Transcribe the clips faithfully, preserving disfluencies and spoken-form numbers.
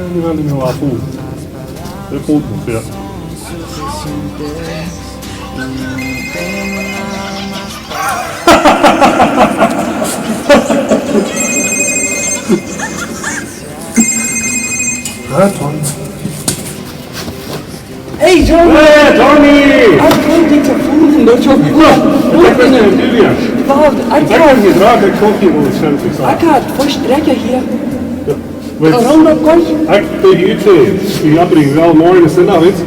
Dee well nich mea wajchgonen. Dee felt noch, jo. Jo, Tom. Hey, Johnny! Hey, Johnny! Ekj kaun die to Fuß un daut es uk goot. Ekj sie Julian. Waut? Ekj sie hia, ekj kauf hia wua et scheen es. Ekj haud veleicht Dreck hia. Jo. Waut? Rom daut goot? Ekj sie hia, ekj sie hia oppbrinjen. Well, morjen es Sindach, weetst.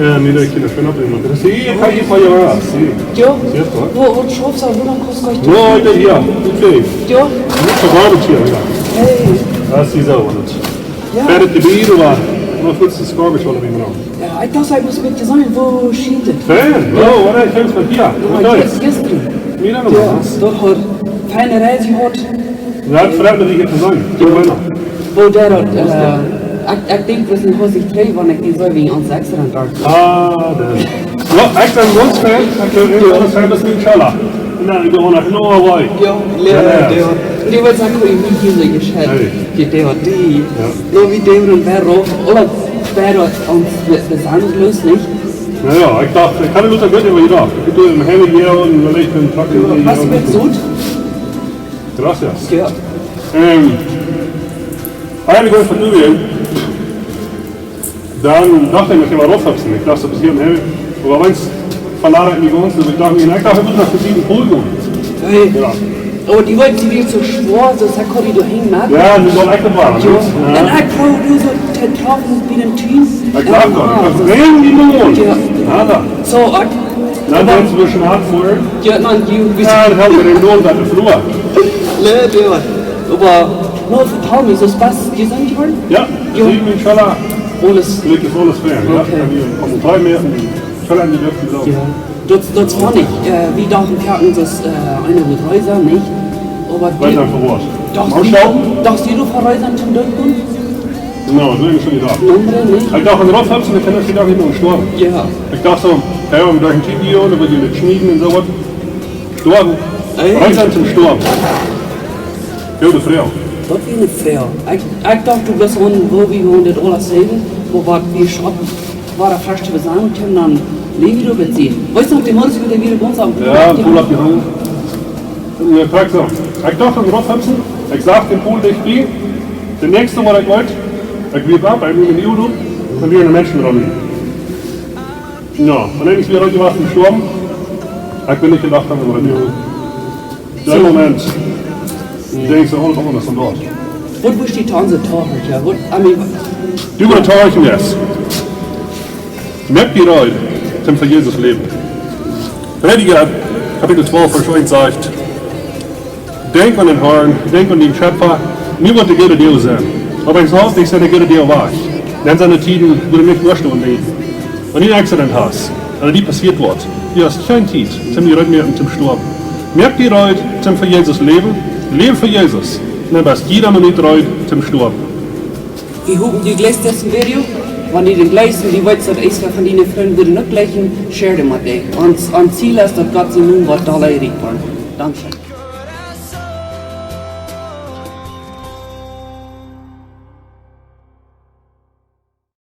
Jo, nä, ekj kaun daut scheen oppbrinjen. Daut es hia, ekj sie hia fa Joaren, sie. Jo? Jo, waut? Waut schaufst du, woo lang kaust du? Jo, ekj sie hia, ekj sie hia. Jo? Ekj sie hia, jo. Hey. Daut es hia soo, waut? Jo. Fertig de Bier, oba noch kuaz de garbage, waut wie noch. Jo, ekj docht, ekj must met die sennen, woo schient et? Fein, jo, waut ekj kjenn von hia. Jo, waut ekj denkj. Jist-, jistren. Mira, jo, noch. Daut haud feine Reis jehaut. Jo, ekj frei mie, die hia to sennen. Jo. Woo daut, eh, ekj, ekj denkj, wie sent hosich twee, wan ekj die soo wie ons extra doa. Ah, daut. Jo, ekj sie gaunz fein, ekj sie gaunz fein, bat nu, inshallah. Un dan, ekj sie noch, noch wajch. Jo, jo, jo. Jo, jo. Un du weetst uk, woo ekj mie hia soo jescheit. Hey. Jo, jo, jo. Jo. Nä, wie doonen doa waut, aule Tiet ons be-, besonda bloos nich. Na jo, ekj docht, ekj haud daut goot äwajedocht. Ekj doo em Hemd hia un veleicht een Truck. Jo, hia hast du un met Sot? Gracias. Jo. Ehm, hab ekj jedocht von nu aun. Dan docht ekj, ekj wull rauf hopsen. Ekj docht, daut es hia em Hemd. Oba weens von doa ut nich gaunz, soo ekj docht, nä, ekj docht, ekj mott no de Sied gonen. Hey. Jo. Oba dee wia die soo schwoa, soo aus ekj kunn dee doa hinjen moaken. Jo, dee wia uk schwoa, jo. Jo. Un ekj proowd dee soo to trakjen bie dän Tisch. Ekj docht, daut es een, dee Mond. Jo. Jo, dan. Soo, ekj Dan oba wia et een bät hart fa äa. Jo, dan, dee, jo, dan haud ekj dän Dom opp de Flua. Nä, jo. Oba, nä, vetal mie, es daut jesunt jeworden? Jo, jo. Sied, inshallah. Aules. Jlikj es aules fein, jo. Okay. Kaun wie opp de Tiet moaken, inshallah, en de Luft jebrocht. Jo. Daut, daut wia nich, eh, wie dochten, wie hauden daut, eh, eena wudd reisen, nich? Oba wie sent vewoat. Daut, daut du vereisen toom Doot komen? Nä, daut es nich jedocht. Nä, nä, nä. Ekj docht, wan wie rauf hopsen, dan kaun ekj veleicht nich stoawen. Jo. Ekj docht soo, jo, wie derch dän Tiet gonen, dan woat et schnieden un soo waut. Stoawen. Ey. Reisen toom stoawen. Goode Froag. Waut fa eene Froag? Ekj, ekj docht, du best aun, woo wie wudden dit aules sajen, woo waut wie schaffen, woo daut veleicht to sennen, dan läwen wie daut sennen. Weetst du noch, dee Morjes, woo dee wia bie ons aum Jo, Pool aufjehongen. Jo, krakjt soo. Ekj docht, wan wie rauf hopsen, ekj sach dän Pool dicht bie. De näakjste, waut ekj weet, ekj wia opp, ekj mott mien Auto, dan wia een Mensch rom mie. Jo, un dan es wada rutjewast em Storm. Ekj sie nich jedocht, wan wie rutjegonen. Dee Moment, denkjst du, aules aundasch aun daut. Waut wurscht du dan soo tauchen, jo? Waut, I mean, du, waut tauchen es. Moak die reed, toom fa Jesus läwen. Prädja, Kapitel twalf, Varsch eent sajcht: Denkj aun dän Harn, denkj aun dän Schepfa, nu woat de goode Deel sennen. Oba ekj saj, ekj sie de goode Deel wajch. Dan sent de Tieden, wua du nich woascht aun denkjen. Wan du een Accident hast, ooda die passieet waut, du hast kjeene Tiet, toom die reed moaken toom stoawen. Moak die reed, toom fa Jesus läwen, läw fa Jesus, un dan best du jieda Minut reed toom stoawen. Wie hopen, du jlikjst dit Video. Wan du daut jlikjst, du weetst, daut eena von diene Frind wudd uk jlikjen, share daut met dee. Ons, ons Ziel es, daut Gott sien Nomen woat dolla jerieekjt woaren. Dankscheen.